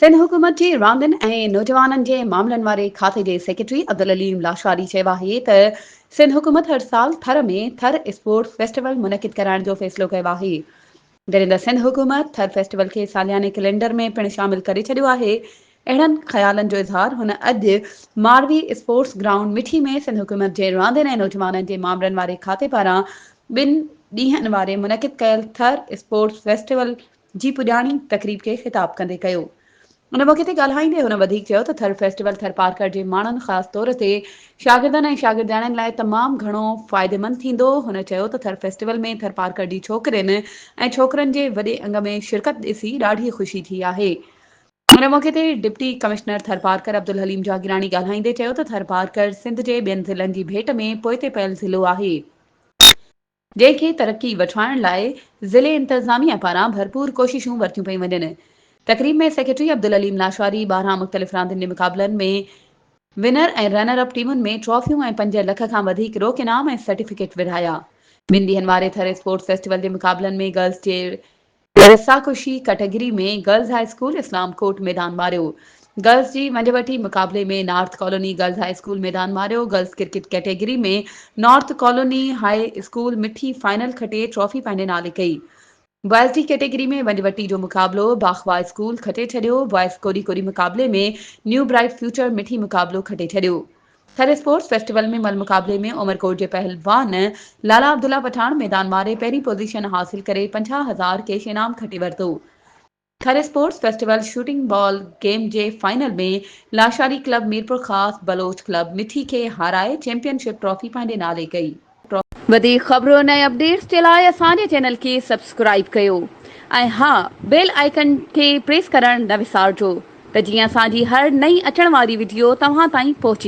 سنڌ حڪومت جي راندين ۽ نوجوانن جي معاملن واري کاتي جي سيڪريٽري عبدالعليم لاشاري چيو آهي ته سنڌ حڪومت هر سال ٿر ۾ ٿر اسپورٽس فيسٽيول منعقد ڪرائڻ جو فيصلو ڪيو آهي. جڏهن ته سنڌ حڪومت ٿر فيسٽيول کي سالياني ڪئلينڊر ۾ پڻ شامل ڪري ڇڏيو آهي. اهڙن خيالن جو اظهار هن اڄ ماروي اسپورٽس گرائونڊ مٺي ۾ سنڌ حڪومت جي راندين ۽ نوجوانن جي مامرن واري کاتي پاران ٻن ڏينهن واري منعقد ڪيل ٿر اسپورٽس فيسٽيول جي پڄاڻي تقريب کي خطاب ڪندي ڪيو. ان موقعي تي ڳالهائيندي هن وڌيڪ چيو ته ٿر فيسٽيول ٿرپارڪر جي ماڻهن خاص طور تي شاگردن ۽ شاگردياڻين لاء تمام گهڻو فائديمند ٿيندو. هن چيو ته ٿر فيسٽيول ۾ ٿرپارڪر جي ڇوڪرين ۽ ڇوڪرن جي وڏي انگ ۾ شرڪت ڏسي ڏاڍي خوشي ٿي آهي. ان موقعي تي ڊپٽي ڪمشنر ٿرپارڪر عبدالحليم جاگيراڻي ڳالهائيندي چيو ته ٿرپارڪر سنڌ جي ٻين ضلعن جي ڀيٽ ۾ پوئتي پيل ضلعو آهي. جنهن کي ترقي وٺرائڻ لاء ضلعي انتظاميه پاران ڀرپور ڪوششون ورتيون پيون وڃن. تقريب ۾ سيڪريٽري عبدالعليم لاشاري 12 مختلف راندين جي مقابلن ۾ ونر ۽ رنر اپ ٽيمن ۾ ٽرافيون ۽ پنج لک کان وڌيڪ روڪ انعام ۽ سرٽيفڪيٽ ورهايا. ٻن ڏينهن واري ٿر اسپورٽس فيسٽيول جي مقابلن ۾ گرلز جي رساڪشي category ۾ girls high school Islamkot ميدان ماريو. گرلز جي ونجهه وٺي مقابلي ۾ north colony girls high school ميدان ماريو. Girls cricket category ۾ north colony high school Mithi final کٽي ٽرافي پنهنجي نالي ڪئي. بوائز جي ڪيٽيگري ۾ ونجهه وٽي جو مقابلو باخوا اسڪول کٽي ڇڏيو. بوائز ڪوڏي ڪوڏي مقابلي ۾ نيو برائيٽ فيوچر مٺي مقابلو کٽي ڇڏيو. ٿر اسپورٽس فيسٽيول ۾ مل مقابلي ۾ عمرڪوٽ جي پهلوان لالا عبدالله پٺاڻ ميدان ماري پهرين پوزيشن حاصل ڪري 50 هزار ڪيش انعام کٽي ورتو. Thar sports festival shooting ball game جي final ۾ Lashari club Mirpurkhas Baloch club Mithi کي هارائي چيمپيئن شپ ٽرافي پنهنجي نالي ڪئي. وڌيڪ خبرن ۽ اپڊيٽس جي لاء اسان جي چينل کي سبسڪرائيب ڪيو ۽ ها بيل آئيڪن کي پريس ڪرڻ نه وسارجو. ته جيئن اسان جي هر نئين اچڻ واري وڊيو توهان تائين پهچي.